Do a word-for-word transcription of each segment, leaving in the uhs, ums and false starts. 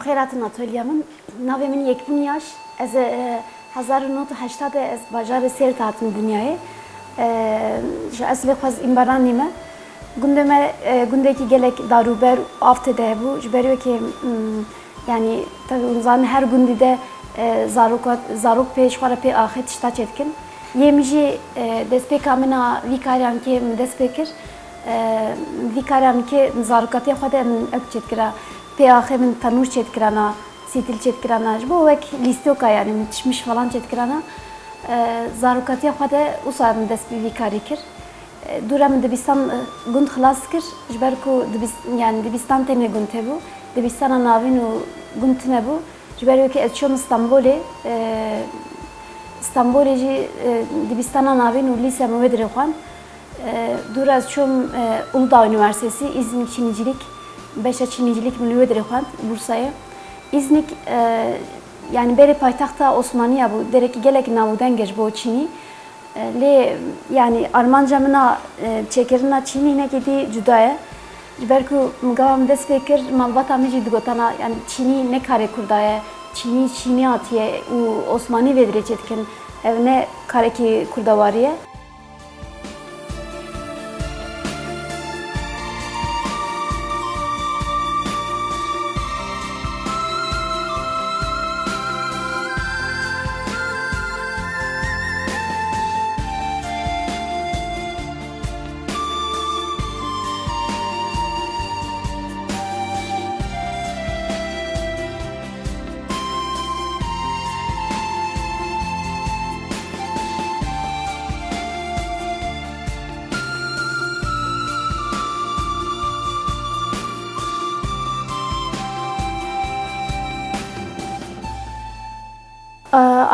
Xêr hatin atölyeya min. Navê min Yekbûn Yaş. Ez, e, hezar û neh sed û heştê de ez bajarê Sêrt hatim dinyayê. E, ji eslê xwe ez Îmbaranlî me. Gundê me, e, gundekî gelek darûber û av tê de hebû. Ji ber wê ke, mm, yanî, tevî hûn zanin her gundî de, e, zaroka-, zarok pê ji xwe re pê axê tişta çêdikin. Yê min jî, e, destpêka min a vî kariyan ke min dest pê kir, e, vî kariyan ke zarokatiya xwe de min ew çêdikira. Pê axê min tenûr çêdikirana, stîl çêdikirana. Ji bo wek lîstoka, yanî min çimiş falan çêdikirana. E, zarokatiya xwe de wisa min dest bi vî karî kir. E, dûra min dibistan, e, gund xilas kir. Ji ber ku dibis-, yanî dibistan tenê gund hebû. Dibistana navîn û gund tune bû. Ji ber wê ke ez çûm Stenbolê, e, Stenbolê jî, e, dibistana navîn û lîse min wê dirê xwend. E, dûra ez çûm, e, Uludağ Üniversitesi, İznik Çinicilik, beşa çinicilik min li wê dirê xwend, Bursayê. İznik, e, yanî berê paytexta Osmaniya bû, derekî gelek navûdeng e ji bo çinî. E, lê, yanî, armanca min a, e, çêkirina çînî hinekî dî cuda ye. Ji ber ku min gava min dest pê kir, malbata min jî digotana, yanî, çînî ne karê kurda ye, çînî çînî hatiye û osmanî vê dirê çêdikin. Ev ne karekî kurdewarî ye.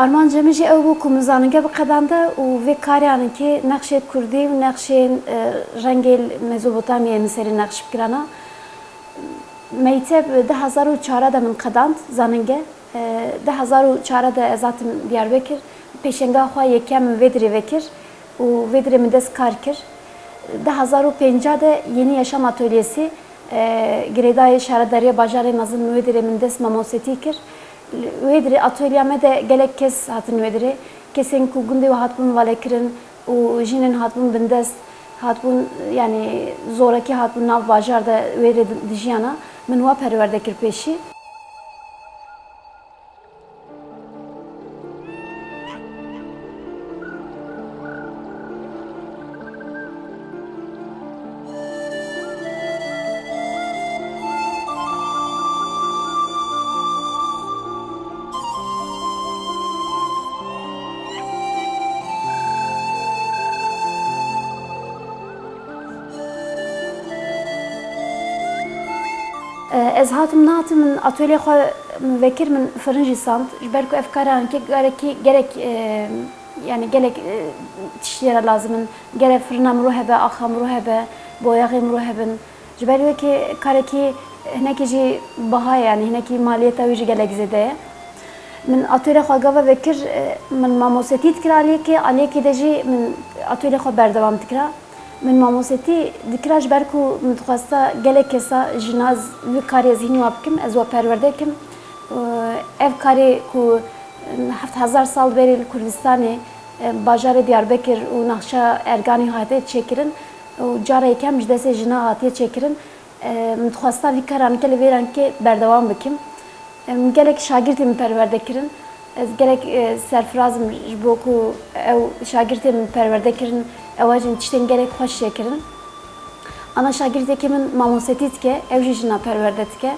Armanca min jî ew bû ku min zanînge biqedande û vê karê anînkê nexşê kurdî û nexşên, e, rengê Mezopotamyayê min serê nexş bikirana. Meyteb di hezar û çar de min qedand zanînge. E, di hezar û çar de ez hatim Diyarbekir. Pêşenga xwe yekem min vê dirê vekir û vê dirê min dest kar kir. Di hezar û pênc de Yeni Yaşam Atölyesi, e, girêdayê şaredariya bajarê mezin min wê dirê min dest mamosetî kir. Wê dirê atölya me de gelek kes hatin wê dirê. Kesên ku gundê we hatibûn valekirin û jinên hatibûn bindest, hatibûn, yanî, zorekî hatibûn nav bajar de wê rê di-, dijiyana, min wa perwerde kir pêşî. Ez hatim nehatim, min atölye xwe min vekir, min firin jî sand. Ji ber ku ev kar anînkê karekî gelek, e, yanî gelek, e, tiştê re lazim in. Gerek firina mirû hebe, axa mirû hebe, boyaxê mirû hebin. Ji ber wê ke karekî hinekî jî biha ye, yanî hinekî maliyeta wî jî gelek zêde ye. Min atölye xwe gava vekir, e, min mamosetî dikir aliyekê, aliyekê de jî min atölye xwe berdewam dikira. Min mamosetî dikira ji ber ku min dixwesta gelek kesa jina z-, vî karê ez hîn wa bikim, ez wa perwerde kim. Ev karê ku heft hezar sal berê li Kurdistanê, bajarê Diyarbekir û nexşa Erganî hatiye çêkirin û cara yekem ji destê jina hatiye çêkirin. Min dixwesta vî karanike li vê rengê berdewam bikim. Em, gelek şagirtê min perwerde kirin. Ez gelek, e, serfiraz im ji bo ku ew şagirtê min perwerde kirin, ew jin tiştên gelek xweş çêkirin. Ana şagirtekî min mamosetî dike, ew jî jina perwerde dike.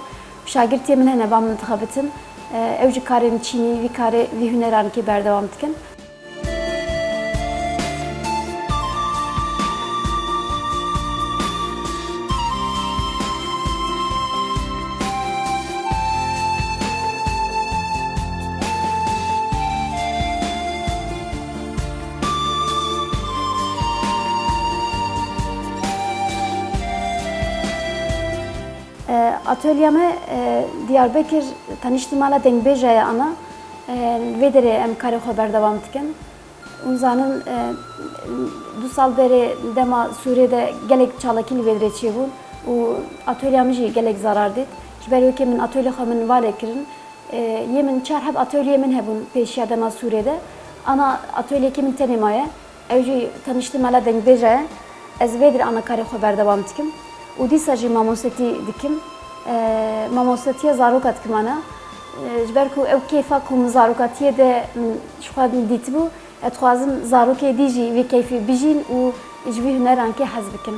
Şagirtê min hene ba min dixebitin. E, ew jî karên çînî, vî karê, vî huneranekê berdewam dikin. E, atölya me, e, Diyarbekir, teniştî mala dengbêja ye ana. E, vê derê em karê xwe berdewam dikin. Hûn zanin, e, du sal berê dema Sûriyê de gelek çalakî li vê derê çêbûn û atölya min jî gelek zarar dît. Ji ber wekî min atölye xwe min valê kirin. E, yê min çar heb atölyeyê min hebûn pêşiya dema Sûriyê de. Ana atölyekî min tenê maye. Ew jî teniştî mala dengbêja ye. Ez vê dir ana karê xwe berdewam dikim. Û dîsa jî mamostetî dikim. E, mamostetiya zaroka dikim ana. E, ji ber ku ew kêfa ku min zarokatiyê de min ji xwe dîtibû, ez dixwazim zarokê dî jî vî keyfî bijîn û ji vî huneran kê hez bikin.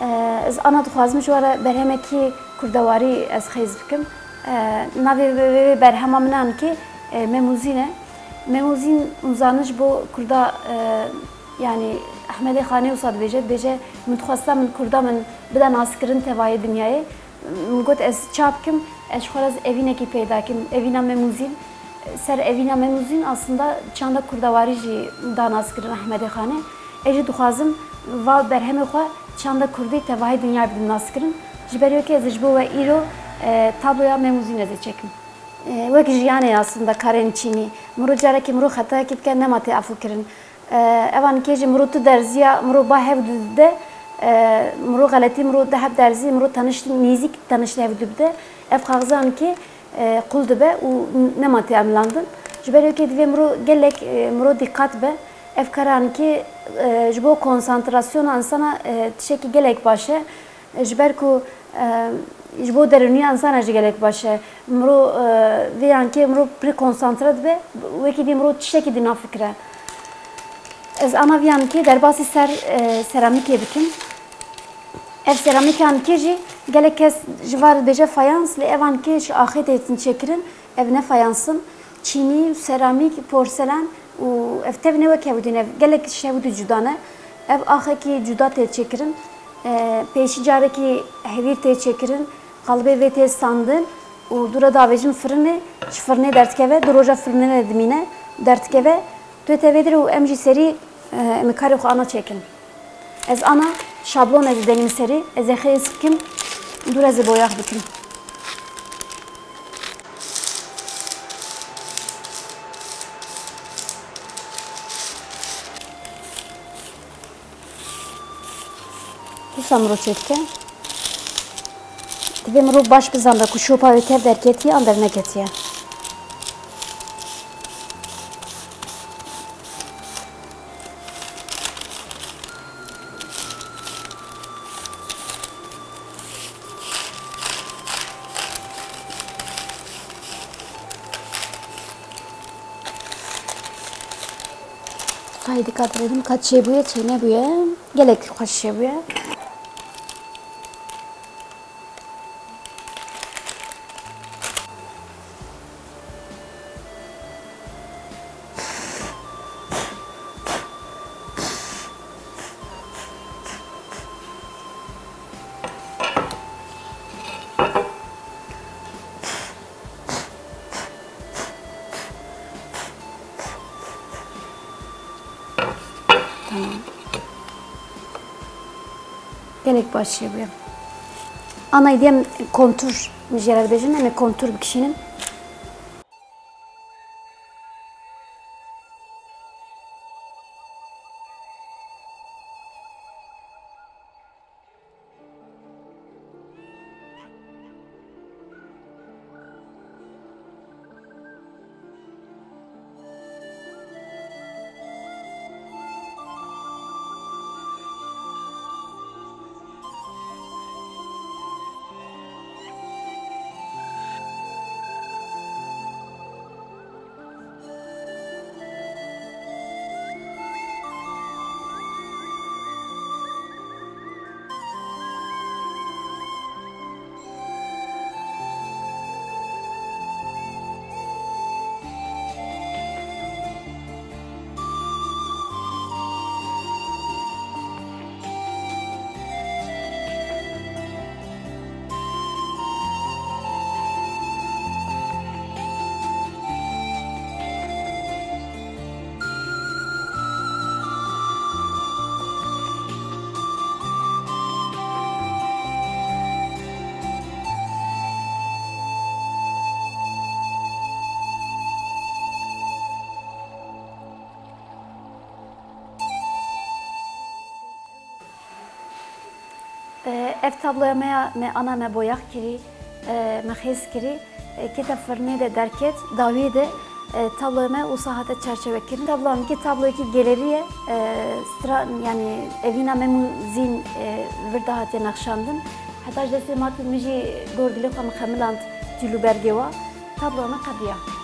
E, ez ana dixwazim ji we re berhemekî kurdewarî ez xêz bikim. E, navê vê, vê, vê berhema min an kê, e, Memûzîn e. Memûzîn, hûn zanin ji bo kurda, e, yanî Ehmedê Xanê wisa dibêje, dibêje, min dixwesta min kurda min bide naskirin tevayê dinyayê. Min got ez ça bikim, ez ji xwe re ez evînekî peyda kim, evîna Memûzîn. Ser evîna Memûzîn aslında çanda kurdewarî jî da naskirin Ehmedê Xanê. Ez jî dixwazim va berhemê xwe çanda kurdî tevahî dinyayê bidim naskirin. Ji ber wekî ez ji bo we îro, e, tabloya Memûzîn ez ê çekim. E, wek jiyanê aslında karên çînî. Miro carekî miro xetayekî bike nema tê afûkirin. E, evan kê jî miro tu derziya miro ba hev dide, e, miro xeletî miro de heb derzî, miro tenişt nêzîk tenişt hev dibide. Ev kaxizan kê, e, qul dibe û nema tê emilandin. Ji ber wekê divê miro gelek, e, miro dîqat be. Ev karan kê, e, ji bo konsantrasyona insana, e, tiştekî gelek baş e. Ji ber ku, e, ji bo derûniya insana jî gelek baş e. Miro, e, vê yankê miro pir konsantre dibe, wekî dî miro tiştekî dî nafikire. Ez ana vê yankê derbasî ser, e, seramîkê bikim. Ev seramîkan kê jî gelek kes ji van re dibêje fayans, lê evan kê ji axê tê çêkirin. Ev ne fayans in. Çînî, seramîk, porselen û ev tev ne wek hevdû ne, gelek ji hevdû cuda ne. Ev axekî cuda tê çêkirin. E, pêşî carekî hevîr tê çêkirin, qalibê vê tê standin û dû re davêjin firinê, ji firinê derdikeve, du roja firinê de dimîne, derdikeve, tu tevê dir û em jî serî, e, em ê karê xwe ana çêkin. Ez ana şablonekî denîm serî, ez ê xêz bikim, dû re ez ê boyax bikim. Dîsa mirov çêdike. Divê mirov baş bizanbe ku şopa wê tev derketiye an derneketiye. Haydi kadredim, ka çêbûye, çênebûye. Gelek xweş çêbûye. Tamam. Gelek baş çêbûye. Ana, êdî em kontûr, min jê re dibêjin, em ê kontûr bikişînin. Ev tabloya me ya me ana me boyax kirî. e, me xêz kirî, e, kete firnê de derket, dawiyê de, e, tabloya me wisa hate çarçevekirin. Tabloya min kê tabloyekî gelêrî ye, e, stra-, yanî evîna Mem û Zîn, e, vir de hatiye nexşandin. Heta ji destê Mat û min jî gor dilê xwe min xemiland tîl û bergê wa. Tabloya me qediya.